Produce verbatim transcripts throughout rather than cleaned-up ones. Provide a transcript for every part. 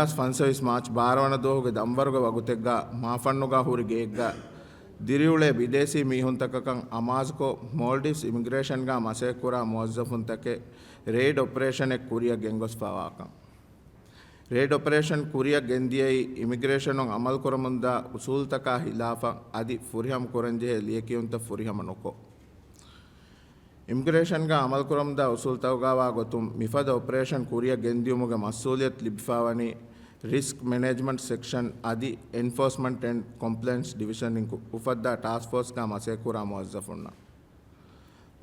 ފަންސަވީސް މާޗް ބާރަ ވަނަ ދުވަހުގެ ދަންވަރުގެ ވަގުތެއްގަ މާފަންނުގަ ހުރި ގެއެއްގަ ދިރިއުޅޭ ބިދޭސީ މީހުންތަކަކަށް އަމާޒުކޮށް، މޯލްޑިވްސް އިމިގްރޭޝަންގަ މަސައްކަތްކުރާ މުވައްޒަފުންތަކެއް ރެއިޑް އޮޕަރޭޝަނެއް ކުރިއަށް ގެންގޮސްފަވާކަން. ރެއިޑް އޮޕަރޭޝަން ކުރިއަށް ގެންދިޔައީ އިމިގްރޭޝަނުން އަމަލުކުރަމުންދާ އުސޫލްތަކާ ހިލާފަށް އަދި ފުރިހަމަ ކުރަންޖެހޭ ލިޔެކިޔުންތައް ފުރިހަމަ ނުކޮށް. އިމިގްރޭޝަންގަ އަމަލުކުރަމުންދާ އުސޫލްތަކުގަވާ ގޮތުން މިފަދަ އޮޕަރޭޝަން ކުރިއަށް ގެންދިޔުމުގެ މަސްއޫލިއްޔަތު ލިބިފަވަނީ ރިސްކް މެނޭޖްމަންޓް ސެކްޝަން އަދި އެންފޯސްމަންޓް އެންޑް ކޮމްޕްލަޔަންސް ޑިވިޝަން އިން އުފައްދާ ޓާސްކް ފޯސްގަ މަސައްކަތްކުރާ މުވައްޒަފުންނަށް.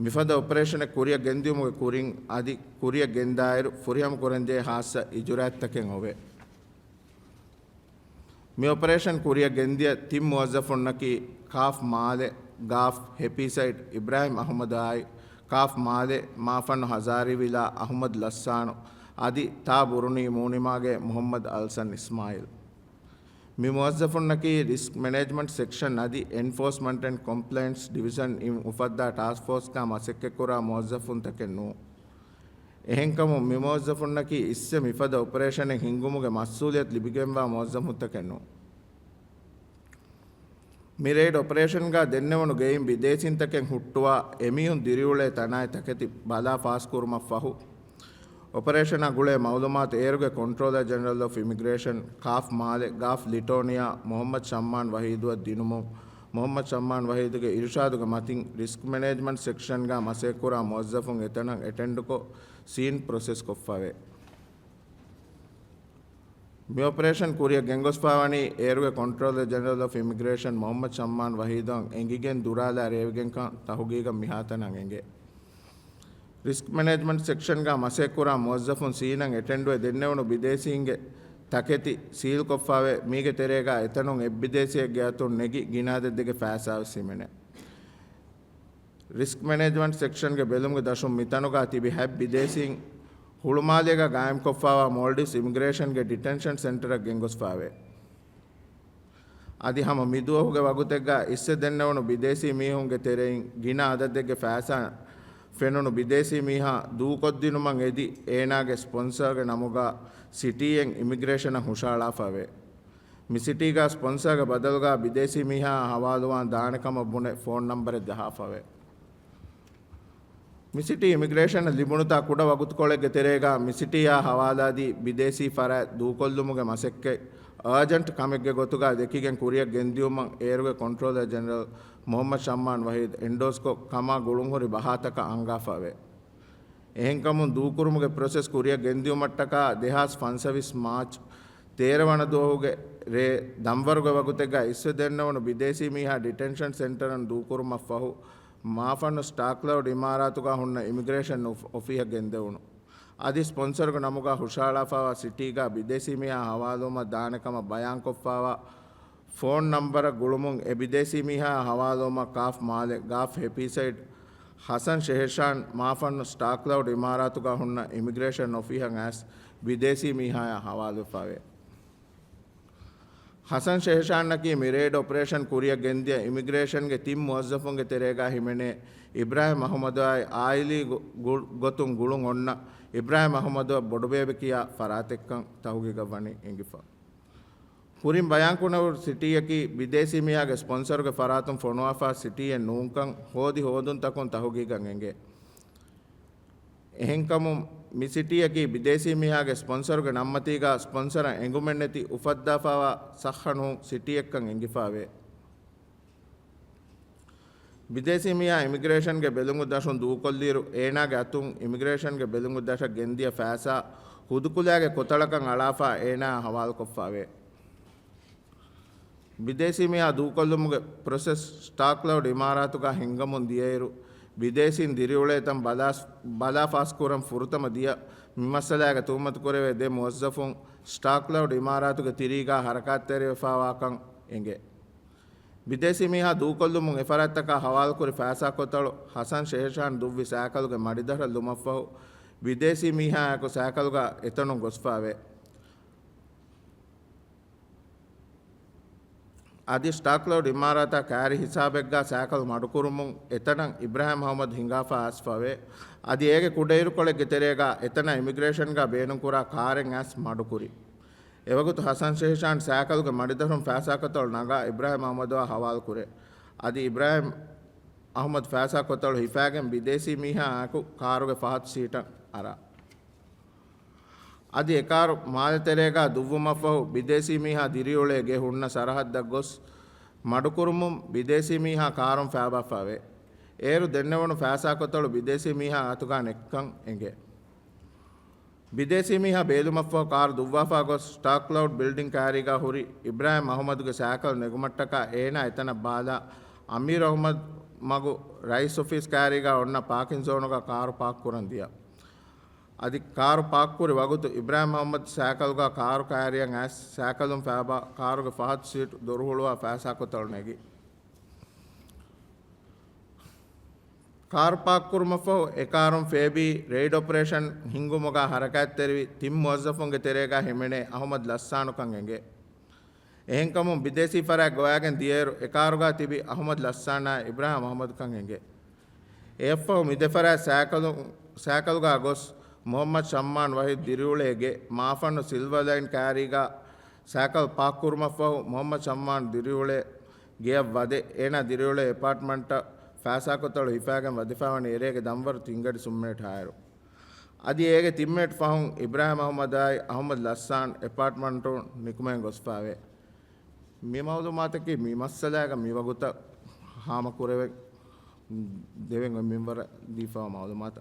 މިފަދަ އޮޕަރޭޝަނެއް ކުރިއަށް ގެންދިޔުމުގެ ކުރިން އަދި ކުރިއަށް ގެންދާއިރު ފުރިހަމަ ކުރަންޖެހޭ ހާއްސަ އިޖުރާއަތްތަކެއް އޮވޭ. މި އޮޕަރޭޝަން ކުރިއަށް ގެންދިޔަ ތިން މުވައްޒަފުންނަކީ ކާފް މާލެ، ގާފް ހެޕީސައިޑް އިބްރާހިމް އަހުމަދާއި، ކާފް މާލެ މާފަންނު ހަޒާރީވިލާ އަހުމަދު ލައްސާނު އަދި ތާ ބުރުނީ މޫނިމާގޭ މުހައްމަދު އަލްސަން އިސްމާއިލް. މި މުވައްޒަފުންނަކީ ރިސްކް މެނޭޖްމަންޓް ސެކްޝަން އަދި އެންފޯސްމަންޓް އެންޑް ކޮމްޕްލަޔަންސް ޑިވިޝަން އިން އުފައްދާ ޓާސްކް ފޯސްގަ މަސައްކަތްކުރާ މުވައްޒަފުންތަކެއް ނޫން. އެހެންކަމުން މި މުވައްޒަފުންނަކީ އިސްވެ މިފަދަ އޮޕަރޭޝަނެއް ހިންގުމުގެ މަސްއޫލިއްޔަތު ލިބިގެންވާ މުވައްޒަފުންތަކެއް ނޫން. މި ރެއިޑް އޮޕަރޭޝަންގަ ދެންނެވުނު ގެއިން ބިދޭސީންތަކެއް ހުއްޓުވާ އެމީހުން ދިރިއުޅޭ ތަނާއި ތަކެތި ބަލާ ފާސްކުރުމަށްފަހު، އޮޕަރޭޝަނާ ގުޅޭ މައުލޫމާތު އޭރުގެ ކޮންޓްރޯލަރ ޖެނެރަލް އޮފް އިމިގްރޭޝަން، ކާފް މާލެ، ގާފް ލިޓޯނިއާ، މުހައްމަދު ޝައްމާން ވަހީދުއަށް ދިނުމުން، މުހައްމަދު ޝައްމާން ވަހީދުގެ އިރުޝާދުގެ މަތިން ރިސްކް މެނޭޖްމަންޓް ސެކްޝަންގަ މަސައްކަތްކުރާ މުވައްޒަފުން އެތަނަށް އެޓެންޑްކޮށް، ސީން ޕްރޮސެސް ކޮށްފަވޭ. މި އޮޕަރޭޝަން ކުރިއަށް ގެންގޮސްފަވަނީ އޭރުގެ ކޮންޓްރޯލަރ ޖެނެރަލް އޮފް އިމިގްރޭޝަން މުހައްމަދު ޝައްމާން ވަހީދުއަށް އެނގިގެން ދުރާލާ ރޭވިގެންކަން ތަހުގީގަށް މިހާތަނަށް އެނގޭ. ރިސްކް މެނޭޖްމަންޓް ސެކްޝަންގަ މަސައްކަތްކުރާ މުވައްޒަފުން ސީނަށް އެޓެންޑުވެ ދެންނެވުނު ބިދޭސީންގެ ތަކެތި ސީލްކޮށްފަވޭ. މީގެ ތެރޭގަ އެތަނުން އެއް ބިދޭސީއެއްގެ އަތުން ނެގި ގިނަ އަދަދެއްގެ ފައިސާވެސް ހިމެނޭ. ރިސްކް މެނޭޖްމަންޓް ސެކްޝަންގެ ބެލުމުގެ ދަށުން މިތަނުގަ ތިބި ހަތް ބިދޭސީން ހުޅުމާލޭގަ ގާއިމްކޮށްފަވާ މޯލްޑިވްސް އިމިގްރޭޝަންގެ ޑިޓެންޝަން ސެންޓަރަށް ގެންގޮސްފަވޭ. އަދި ހަމަ މިދުވަހުގެ ވަގުތެއްގަ އިސްވެ ދެންނެވުނު ބިދޭސީ މީހުންގެ ތެރެއިން ގިނަ އަދަދެއްގެ ފައިސާ ފެނުނު ބިދޭސީ މީހާ ދޫކޮށްދިނުމަށް އެދި، އޭނާގެ ސްޕޮންސަރގެ ނަމުގަ ސިޓީއެއް އިމިގްރޭޝަނަށް ހުށަހަޅާފަވޭ. މި ސިޓީގަ ސްޕޮންސަރގެ ބަދަލުގަ ބިދޭސީ މީހާއާ ހަވާލުވާން ދާނެ ކަމަށް ބުނެ ފޯން ނަންބަރެއް ޖަހާފަވޭ. މި ސިޓީ އިމިގްރޭޝަނަށް ލިބުނުތާ ކުޑަ ވަގުތުކޮޅެއްގެ ތެރޭގަ މި ސިޓީއާ ހަވާލާދީ ބިދޭސީ ފަރާތް ދޫކޮށްލުމުގެ މަސައްކަތް އާޖެންޓް ކަމެއްގެ ގޮތުގަ ދެކިގެން ކުރިއަށް ގެންދިއުމަށް އޭރުގެ ކޮންޓްރޯލަރ ޖެނެރަލް މުހައްމަދު ޝައްމާން ވަހީދު އެންޑޯސްކޮށް ކަމާ ގުޅުންހުރި ބަހާތަކަށް އަންގާފަވޭ. އެހެންކަމުން ދޫކުރުމުގެ ޕްރޮސެސް ކުރިއަށް ގެންދިއުމަށްޓަކާ ދެހާސް ފަންސަވީސް މާޗް ތޭރަ ވަނަ ދުވަހުގެ ރޭ ދަންވަރުގެ ވަގުތެއްގަ އިސްވެ ދެންނެވުނު ބިދޭސީ މީހާ ޑިޓެންޝަން ސެންޓަރުން ދޫކުރުމަށްފަހު، މާފަންނު ސްޓާކްލައުޑް އިމާރާތުގަ ހުންނަ އިމިގްރޭޝަން އޮފް-، އޮފީހަށް ގެންދެވުނު. އަދި ސްޕޮންސަރގެ ނަމުގަ ހުށަހަޅާފައިވާ ސިޓީގަ ބިދޭސީ މީހާ ހަވާލުވުމަށް ދާނެ ކަމަށް ބަޔާންކޮށްފައިވާ ފޯން ނަންބަރަށް ގުޅުމުން އެ ބިދޭސީ މީހާ ހަވާލުވުމަށް ކާފް މާލެ، ގާފް ހެޕީސައިޑް، ހަސަން ޝެހެޝާން މާފަންނު ސްޓާކްލައުޑް އިމާރާތުގަ ހުންނަ އިމިގްރޭޝަން އޮފީހަށް އައިސް ބިދޭސީ މީހާޔާ ހަވާލުވެފަވޭ. ހަސަން ޝެހެޝާންއަކީ މި ރެއިޑް އޮޕަރޭޝަން ކުރިއަށް ގެންދިޔަ އިމިގްރޭޝަންގެ ތިން މުވައްޒަފުންގެ ތެރޭގަ ހިމެނޭ އިބްރާހިމް އަހުމަދުއާއި އާއިލީ ގު-، ގު-، ގޮތުން ގުޅުން އޮންނަ އިބްރާހިމް އަހުމަދުއަށް ބޮޑުބޭބެ ކިޔާ ފަރާތެއްކަން ތަހުގީގަށް ވަނީ އެނގިފަ. ކުރިން ބަޔާންކުރެވުނު ސިޓީއަކީ ބިދޭސީ މީހާގެ ސްޕޮންސަރުގެ ފަރާތުން ފޮނުވާފާ ސިޓީއެއް ނޫންކަން ހޯދި ހޯދުންތަކުން ތަހުގީގަށް އެނގޭ. އެހެންކަމުން މި ސިޓީއަކީ ބިދޭސީ މީހާގެ ސްޕޮންސަރުގެ ނަންމަތީގަ ސްޕޮންސަރަށް އެނގުމެއްނެތި އުފައްދާފާވާ ސައްހަ ނޫން ސިޓީއެއްކަން އެނގިފާވޭ. ބިދޭސީ މީހާ އިމިގްރޭޝަންގެ ބެލުމުގެ ދަށުން ދޫކޮށްލިއިރު، އޭނާގެ އަތުން އިމިގްރޭޝަންގެ ބެލުމުގެ ދަށަށް ގެންދިޔަ ފައިސާ ހުދުކުލައިގެ ކޮތަޅަކަށް އަޅާފާ އޭނާއަށް ހަވާލުކޮށްފާވޭ. ބިދޭސީ މީހާ ދޫކޮށްލުމުގެ ޕްރޮސެސް ސްޓާކްލައުޑް އިމާރާތުގަ ހިންގަމުން ދިޔައިރު، ބިދޭސީން ދިރިއުޅޭތަން ބަލާ-، ބަލާ ފާސްކުރަން ފުރަތަމަ ދިޔަ މި މައްސަލާގެ ތުހުމަތުކުރެވޭ ދެ މުވައްޒަފުން ސްޓާކްލައުޑް އިމާރާތުގެ ތިރީގަ ހަރަކާތްތެރިވެފާވާކަން އެނގޭ. ބިދޭސީ މީހާ ދޫކޮށްލުމުން އެފަރާތްތަކާ ހަވާލުކުރި ފައިސާ ކޮތަޅު ހަސަން ޝެހެޝާން ދުއްވި ސައިކަލުގެ މަޑިދަށަށް ލުމަށްފަހު، ބިދޭސީ މީހާއާއެކު ސައިކަލުގަ އެތަނުން ގޮސްފާވޭ. އަދި ސްޓާކްލައުޑް އިމާރާތާ ކައިރި ހިސާބެއްގަ ސައިކަލް މަޑުކުރުމުން އެތަނަށް އިބްރާހިމް އަހުމަދު ހިނގާފާ އައިސްފަވޭ. އަދި އޭގެ ކުޑައިރުކޮޅެއްގެ ތެރޭގަ އެތަނަށް އިމިގްރޭޝަންގަ ބޭނުންކުރާ ކާރެއް އައިސް މަޑުކުރި. އެވަގުތު ހަސަން ޝެހިޝާން ސައިކަލުގެ މަޑިދަށުން ފައިސާ ކޮތަޅު ނަގާ އިބްރާހިމް އަހްމަދުއާ ހަވާލު ކުރޭ. އަދި އިބްރާހިމް އަހްމަދު ފައިސާ ކޮތަޅު ހިފާގެން ބިދޭސީ މީހާއާއެކު ކާރުގެ ފަހަތު ސީޓަށް އަރާ. އަދި އެ ކާރު މާލެ ތެރޭގާ ދުއްވުމަށްފަހު ބިދޭސީ މީހާ ދިރިއުޅޭ ގެ ހުންނަ ސަރަހައްދަށް ގޮސް މަޑުކުރުމުން ބިދޭސީ މީހާ ކާރުން ފައިބާފަވޭ. އޭރު ދެންނެވުނު ފައިސާ ކޮތަޅު ބިދޭސީ މީހާ އަތުގާ ނެއްކަން އެނގޭ. ބިދޭސީ މީހާ ބޭލުމަށްފަހު ކާރު ދުއްވާފާ ގޮސް ޓާކް ކްލައުޑް ބިލްޑިން ކައިރީގާ ހުރި އިބްރާހިމް އަހުމަދުގެ ސައިކަލް ނެގުމަށްޓަކާ އޭނާ އެތަނަށް ބާލާ އަމީރު އަހުމަދު މަގު ރައީސް އޮފީސް ކައިރީގާ އޮންނަ ޕާކިން ޒޯނުގަ ކާރު ޕާކް ކުރަން ދިޔަ. އަދި ކާރު ޕާކް ކުރި ވަގުތު އިބްރާހިމް އަހުމަދު ސައިކަލުގަ ކާރު ކައިރިއަށް އައިސް ސައިކަލުން ފައިބާ ކާރުގެ ފަހަތު ސީޓު ދޮރު ހުޅުވާ ފައިސާ ކޮތަޅު ނެގި. ކާރު ޕާކް ކުރުމަށްފަހު އެ ކާރުން ފޭބީ ރެއިޑް އޮޕަރޭޝަން ހިންގުމުގަ ހަރަކާތްތެރިވި ތިން މުވައްޒަފުންގެ ތެރޭގަ ހިމެނޭ އަހުމަދު ލައްސާނުކަން އެނގޭ. އެހެންކަމުން ބިދޭސީ ފަރާތް ގޮވާގެން ދިޔައިރު އެ ކާރުގަ ތިބި އަހުމަދު ލައްސާނާ އިބްރާހިމް އަހުމަދުކަން އެނގޭ. އެއަށްފަހު މި ދެ ފަރާތް ސައިކަލު، ސައިކަލުގަ ގޮސް މުހައްމަދު ޝައްމާން ވަހީދު ދިރިއުޅޭ ގެ މާފަންނު ސިލްވަ ލައިން ކައިރީގަ ސައިކަލް ޕާކް ކުރުމަށްފަހު މުހައްމަދު ޝައްމާން ދިރިއުޅޭ ގެއަށް ވަދެ އޭނާ ދިރިއުޅޭ އެޕާޓްމަންޓަށް ފައިސާ ކޮތަޅު ހިފާގެން ވަދެފަވަނީ އެރޭގެ ދަންވަރު ތިންގަޑި ސުންމިނެޓް ހާއިރު. އަދި އޭގެ ތިން މިނެޓް ފަހުން އިބްރާހިމް އަހުމަދާއި އަހުމަދު ލައްސާން އެޕާޓްމަންޓުން ނިކުމެން ގޮސްފައެވެ. މި މައުލޫމާތަކީ މި މައްސަލާގަ މިވަގުތަށް ހާމަކުރެވެން ދެވެން އޮތް މިންވަރަށް ދީފަވާ މައުލޫމާތައް.